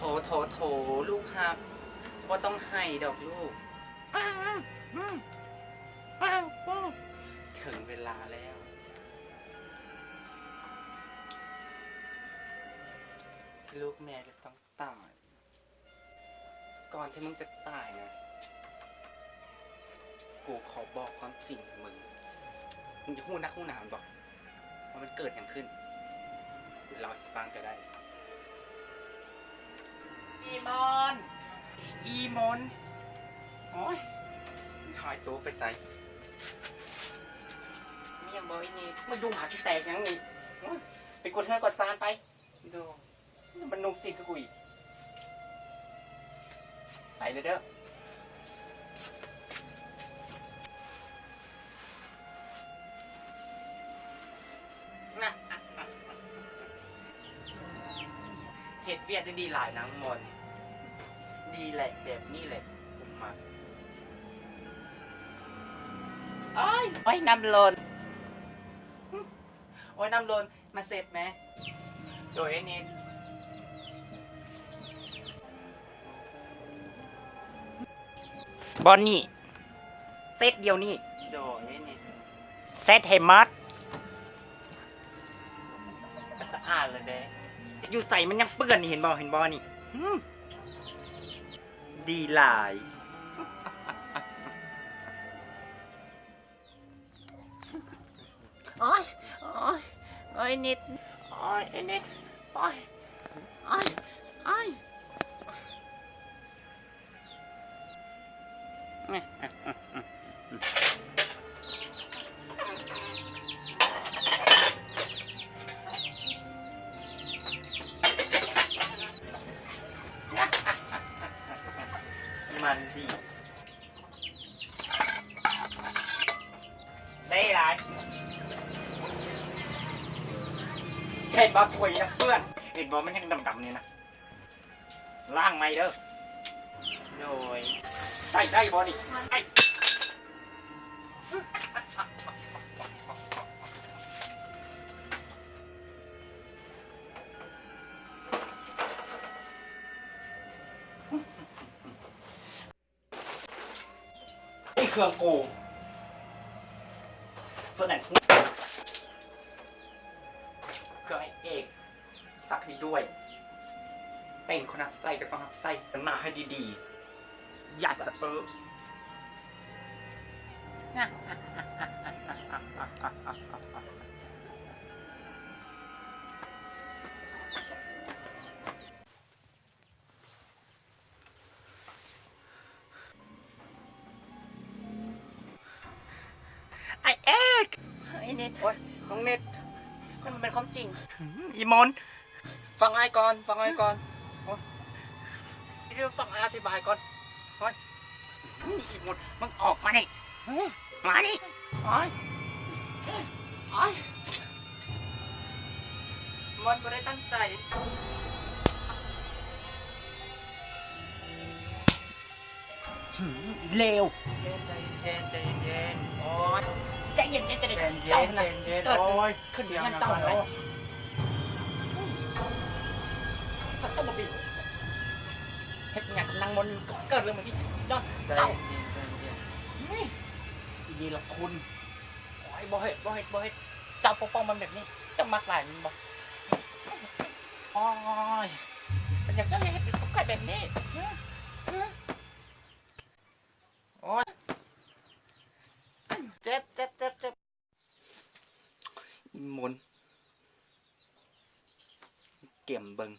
ໂຖ ໂຖ ໂຖ ລູກຮັກ ບໍ່ຕ້ອງໄຫ້ດອກລູກ. ເຖິງເວລາແລ້ວ ທີ່ລູກແມ່ຈະຕ້ອງຕາຍ. ກ່ອນທີ່ມຶງຈະຕາຍນະ ກູຂໍບອກຄວາມຈິງໃຫ້ມຶງ. ມຶງຢາກຮູ້ນັກຮູ້ໜາແມ່ນບໍ່ ວ່າມັນເກີດຫຍັງຂຶ້ນ? ກູເລົ່າໃຫ້ຟັງກໍໄດ້. ອີ່ມອນ ອີ່ມອນ ໂອ້ຍ ມັນຫາຍໂຕໄປໃສ? ມີຫຍັງບໍ່ອີ່ນີ້? ມາຢູ່ຫາຊິແຕກຫຍັງນີ້? ໂອ້ຍ ໄປກວດເຮືອນກວດຊານໄປ. ໂດ ມັນນຸ່ງສິ້ນຄືກູອີກ. ໄປເລີຍເດີ. ເຮັດວຽກໄດ້ດີຫຼາຍນາງມອນ. ດີແຫຼະ ແບບນີ້ແຫຼະ ກູມັກ. ໂອ້ຍ ໂອ້ຍ ນ້ຳຫຼົ່ນ. ໂອ້ຍ ນ້ຳຫຼົ່ນ. ມາເຊັດແມ. ໂດຍ ເອນິດ. ບອນນີ້ ເຊັດດຽວນີ້. ໂດຍ ເອນິດ. ເຊັດໃຫ້ໝົດ. ສະອາດແລ້ວເດ້. ຢູ່ໃສມັນຍັງເປື້ອນນີ້ ເຫັນບໍ່ ເຫັນບໍ່ນີ້? ຫື ດີຫຼາຍ. ໂອ້ຍ ໂອ້ຍ ໂອ້ຍ ນິດ ໂອ້ຍ ເອນິດ ໂອ້ຍ ໂອ້ຍ ໂອ້ຍ. ມັນດີ. ໄດ້ຫຼາຍ. ເຫັນບໍ່ ຖ້ວຍນະເປື້ອນ. ເຫັນບໍ່ ມັນຍັງດຳໆນີ້ນະ. ລ້າງໃໝ່ເດີ. ໂດຍ. ໃສ່ໄດ້ບໍ່ນີ້? ໄດ້. ນີ້ເຄື່ອງກູ ສະແດງ ເຄື່ອງໄອ້ເອກ ສັກໃຫ້ດ້ວຍ. ເປັນຄົນຮັບໃຊ້ກໍຕ້ອງຮັບໃຊ້ໜ້າໃຫ້ດີໆ. ຢ່າສະເອີ. ໄອ້ເອກ! ໄອ້ນິດ! ໂອ້ຍ ນ້ອງນິດ! ມັນແມ່ນຄວາມຈິງ. ອີ່ມອນ! ຟັງອ້າຍກ່ອນ, ຟັງອ້າຍກ່ອນ. ໂອ້ຍ ດຽວຟັງອ້າຍອະທິບາຍກ່ອນ. ໂອ້ຍ ອີ່ມອນ! ມຶງອອກມານີ້! ມານີ້! ໂອ້ຍ ໂອ້ຍ ມັນບໍ່ໄດ້ຕັ້ງໃຈ. ຫື ອີ່ເລວ! ໃຈເຢັນ ໃຈເຢັນ ໃຈເຢັນ. ໂອ້ຍ ໃຈເຢັນ ໃຈເຢັນ. ເຈົ້າຫັ້ນນະ ເກີດຂຶ້ນເຮືອນເຈົ້າຫັ້ນນະ. ເຈົ້າບໍ່ໄປເຮັດຫຍັງກັບນາງມົນ ເກີດເລື່ອງແບບນີ້ຍ້ອນເຈົ້າ. ອີ່ເນລະຄຸນ. ໂອ້ຍ ບໍ່ເຮັດ ບໍ່ເຮັດ ບໍ່ເຮັດ. ເຈົ້າປົກປ້ອງມັນແບບນີ້ ເຈົ້າມັກຫຼາຍແມ່ນບໍ່? ໂອ້ຍ ເປັນຫຍັງເຈົ້າເຮັດກັບຂ້ອຍແບບນີ້? ໂອ້ຍ ເຈັບ ເຈັບ ເຈັບ ເຈັບ. ອີ່ມົນ ກຽມເບິ່ງ.